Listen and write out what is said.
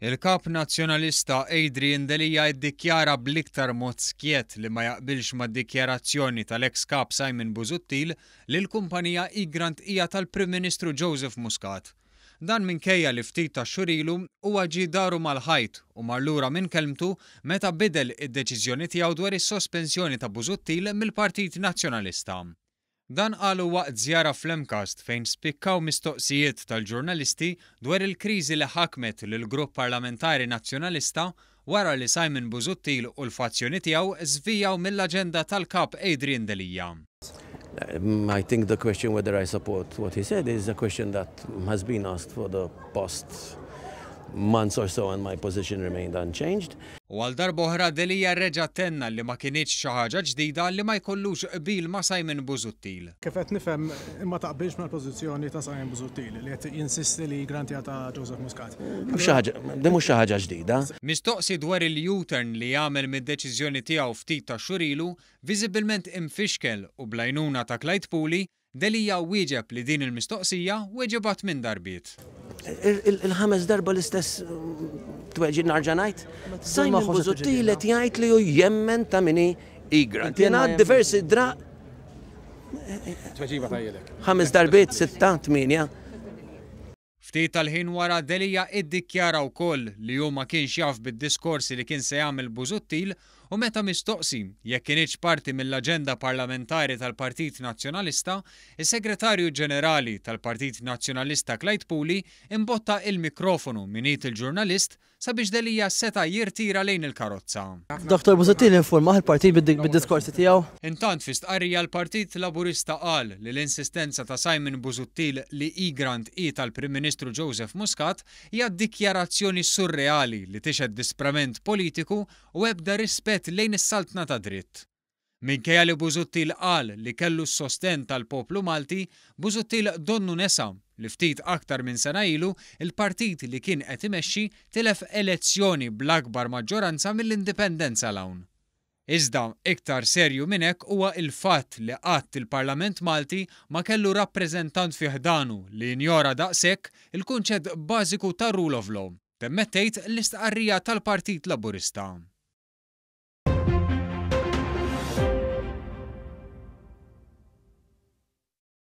Il-Kap Nazzjonalista Adrian Delia iddikjara bl-iktar mod skjett li ma jaqbilx mad-dikjarazzjoni tal-eks Kap Simon Busuttil li l-kumpanija Egrant hija tal-Prim Ministru Joseph Muscat. Dan minkejja li ftit tax-xhur ilu huwa ġie daru mal-ħajt u mar lura minn kelmtu meta bidel id-deċiżjoni tiegħu dwar is-sospensjoni ta' Busuttil mill-Partit Nazzjonalista. Dan qalu waqt żjara fl-MCAST fejn spikkaw mistoqsijiet tal-ġurnalisti dwar il-kriżi li ħakmet lill-Grupp Parlamentari Nazzjonalista wara li Simon Busuttil u l-fazzjoni tiegħu żvijaw mill-aġenda tal-Kap Adrian Delia. I think the question whether I support what he said is a question that has been asked for the past months or so and my position remained unchanged. U għal darb'oħra Delia reġa' tenna li ma kinitx xi ħaġa ġdida li ma jkollux qbil ma' Simon Busuttil. Kif qed nifhem ma taqbilx mal-pożizzjoni ta' Simon Busuttil li qed jinsisti li Grant hija ta' Joseph Muscat. Mhux xi ħaġa, din mhux xi ħaġa ġdida. Mistoqsi dwar il-U-turn li għamel mid-deċiżjoni tiegħu ftit tax-xhur ilu, viżibilment imfixkel u bl-għajnuna ta' Clyde Puli, Delia wieġeb li din il-mistoqsija weġibha tminn darbiet. Il-ħames darba l-istess tweġib narġa' ngħid. Simon Busuttil qed jgħid li hu jemmen ta' min hi Egrant. Jingħad diversi dra. Tweġiba tajjilek. Ħames darbiet, sitta, tmienja. Ftit tal-ħin wara Delia iddikjara wkoll li hu ma kienx jaf bid-diskorsi li kien se jagħmel Busuttil u meta mistoqsi jekk kinitx parti mill-aġenda parlamentari tal-Partit Nazzjonalista, is-Segretarju Ġenerali tal-Partit Nazzjonalista Clyde Puli imbotta il-mikrofonu minn id il-ġurnalist sabiex Delia seta' jirtira lejn il-karozza. Dottor Busuttil infurmah il-partit bid-diskorsi tiegħu? Intant fi stqarrija l-Partit Laburista qal li l-insistenza ta' Simon Busuttil li Egrant hi tal-Prim Ministru Joseph Muscat hija dikjarazzjoni surreali li tixhed disprament politiku u ebda rispett lejn is-saltna tad-dritt. Minkejja li Busuttil qal li kellu s-sostenn tal-poplu Malti, Busuttil donnu nesa li ftit aktar minn sena ilu l-partit li kien qed imexxi tilef elezzjoni bl-akbar maġġoranza mill-Indipendenza 'l hawn. Iżda, iktar serju minn hekk huwa il-fatt li qatt il-Parlament Malti ma kellu rappreżentant fi ħdanu li injora daqshekk il-kunċett bażiku tar-rule of law, temmet tgħid l-istqarrija tal-Partit Laburista.